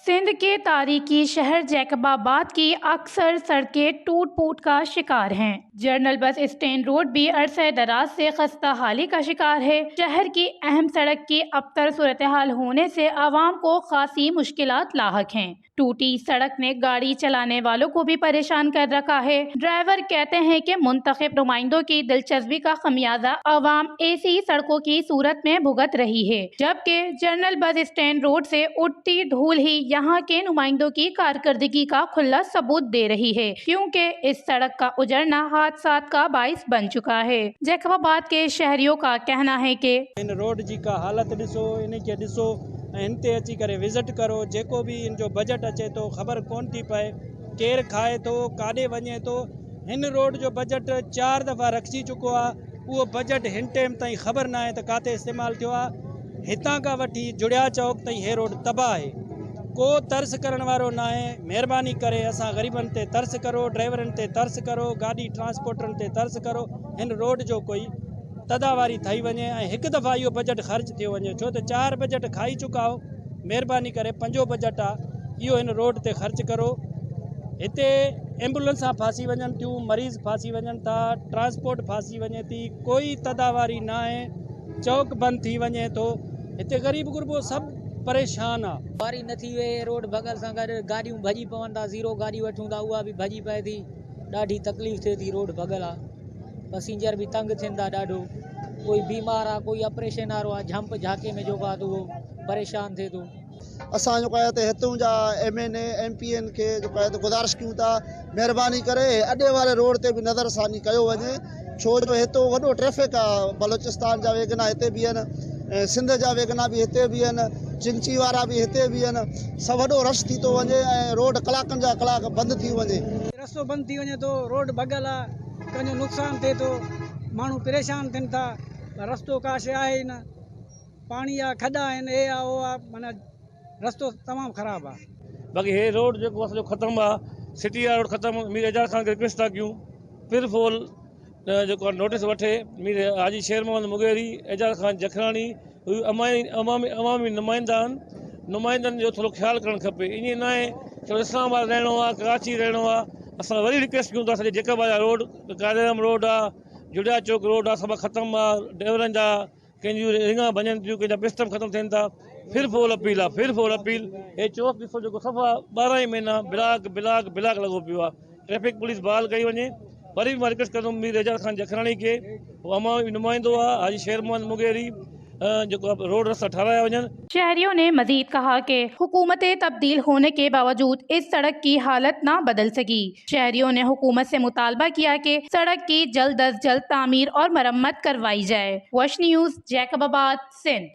सिंध के तारीखी शहर जैकबाबाद की अक्सर सड़कें टूट फूट का शिकार हैं। जनरल बस स्टैंड रोड भी अरसे दराज से खस्ता हाली का शिकार है। शहर की अहम सड़क की अबतर सूरत हाल होने से आवाम को खासी मुश्किलात लाहक हैं। टूटी सड़क ने गाड़ी चलाने वालों को भी परेशान कर रखा है। ड्राइवर कहते हैं कि मुंतखब नुमाइंदों की दिलचस्पी का खमियाजा आवाम ऐसी सड़कों की सूरत में भुगत रही है, जबकि जनरल बस स्टैंड रोड से उठती धूल ही यहाँ के नुमाइंदों की कारकर्दगी का खुला सबूत दे रही है, क्योंकि इस सड़क का उजड़ना हादसात का बाइस बन चुका है। जैकबाबाद के शहरियों का कहना है कि हिन रोड जी का हालत ॾिसो, इन खे ॾिसो ऐं हिन ते अची करे विज़िट करो। जेको बि इन जो बजट अचे थो, ख़बर कोन थी पए केरु खाए थो, काॾे वञे थो। हिन रोड जो बजट 4 दफ़ा रखिजी चुको आहे, उहो बजट हिन टाइम ताईं ख़बर न आहे त काथे इस्तेमालु थियो आहे। हितां खां वठी जुड़िया चौक ताईं हे रोड तबाह आहे, को तरस करण वारो न आहे। महिरबानी करे असां ग़रीबनि ते तरस करो, ड्राइवरनि ते तरस करो, गाॾी ट्रांसपोर्टरनि ते तरस करो। हिन रोड जो कोई तदावारी ठही वञे ऐं हिकु दफ़ा इहो बजट ख़र्च थियो वञे, छो त 4 बजट खाई चुका आहियो। महिरबानी करे पंजो बजट आहे, इहो हिन रोड ते ख़र्च करो। हिते एम्बुलेंसां फांसी वञनि थियूं, मरीज़ फांसी वञनि था, ट्रांसपोर्ट फांसी वञे थी, कोई तदावारी न आहे, चौक बंदि थी वञे थो। हिते ग़रीब गुरबो सभु परेशान आहे। वारी नथी वेहे, रोड भॻल सां गॾु गाॾियूं भॼी पवनि था, ज़ीरो गाॾी वठूं था उहा बि भॼी पए थी, ॾाढी तकलीफ़ थिए थी। रोड भॻल आहे, पसिंजर बि तंग थियनि था ॾाढो। कोई बीमार आहे, कोई ऑपरेशन वारो आहे, झंप झाके में जेको आहे त उहो परेशान थिए थो। असां जेको आहे त हितां जा M N A, M P N खे जेको आहे त गुज़ारिश कयूं था, महिरबानी करे अॾे वारे रोड ते बि नज़रसानी कयो वञे, छो जो हिते वॾो ट्रैफिक आहे। बलोचिस्तान जा वेगना हिते बि आहिनि ऐं सिंध जा वेगना बि हिते बि आहिनि, चिंची वारा बि हिते बि आहिनि, सभु वॾो रश थी थो वञे ऐं रोड कलाकनि जा कलाक बंदि थी वञे। रस्तो बंदि थी वञे थो, रोड भॻल आहे, कंहिंजो नुक़सानु थिए थो, माण्हू परेशान थियनि था। रस्तो का शइ आहे ई न, पाणी आहे, खॾा आहिनि, हे आहे, उहो आहे, माना रस्तो तमामु ख़राबु आहे। बाक़ी हे रोड जेको आहे सॼो ख़तमु आहे, सिटी वारो रोड ख़तमु। मीर एजाज़ ख़ान खे रिक्वेस्ट था कयूं, फिर फोल जेको आहे नोटिस वठे। मीर हाजी शेर मोहम्मद मुगेरी, एजाज़ ख़ान जखराणी अवामी अवामी नुमाइंदा आहिनि, नुमाइंदनि जो थोरो ख़्यालु करणु खपे। ईअं न आहे छो इस्लामाबाद रहिणो आहे, कराची रहिणो आहे। असां वरी रिक्वेस्ट कयूं था, सॼे जेकब जा रोड, कादिराम रोड आहे, जुड़िया चौक रोड आहे, सभु ख़तमु आहे। ड्राइवरनि जा कंहिंजूं रिंगा भञनि थियूं, कंहिंजा पिस्टम ख़तमु थियनि था। फिर फोल अपील आहे, फिर फोल अपील। हे चौक ॾिसो जेको सफ़ा 12 ई महीना ब्लाक ब्लाक ब्लाक लॻो पियो आहे। ट्रैफिक पुलिस बहाल कई वञे। वरी बि मां रिक्वेस्ट कंदुमि मीर एजाज़ ख़ान जखराणी खे, उहो अवामी नुमाइंदो आहे, हाजी शेर मोहम्मद मुगेरी, जेको रोड रस्ता ठाराया वञनि। शहरियों ने मजीद कहा कि हुकूमतें तब्दील होने के बावजूद इस सड़क की हालत ना बदल सकी। शहरियों ने हुकूमत से मुतालबा किया कि सड़क की जल्द अज जल्द तामीर और मरम्मत करवाई जाए। वश न्यूज़, जैकबाबाद, सिंध।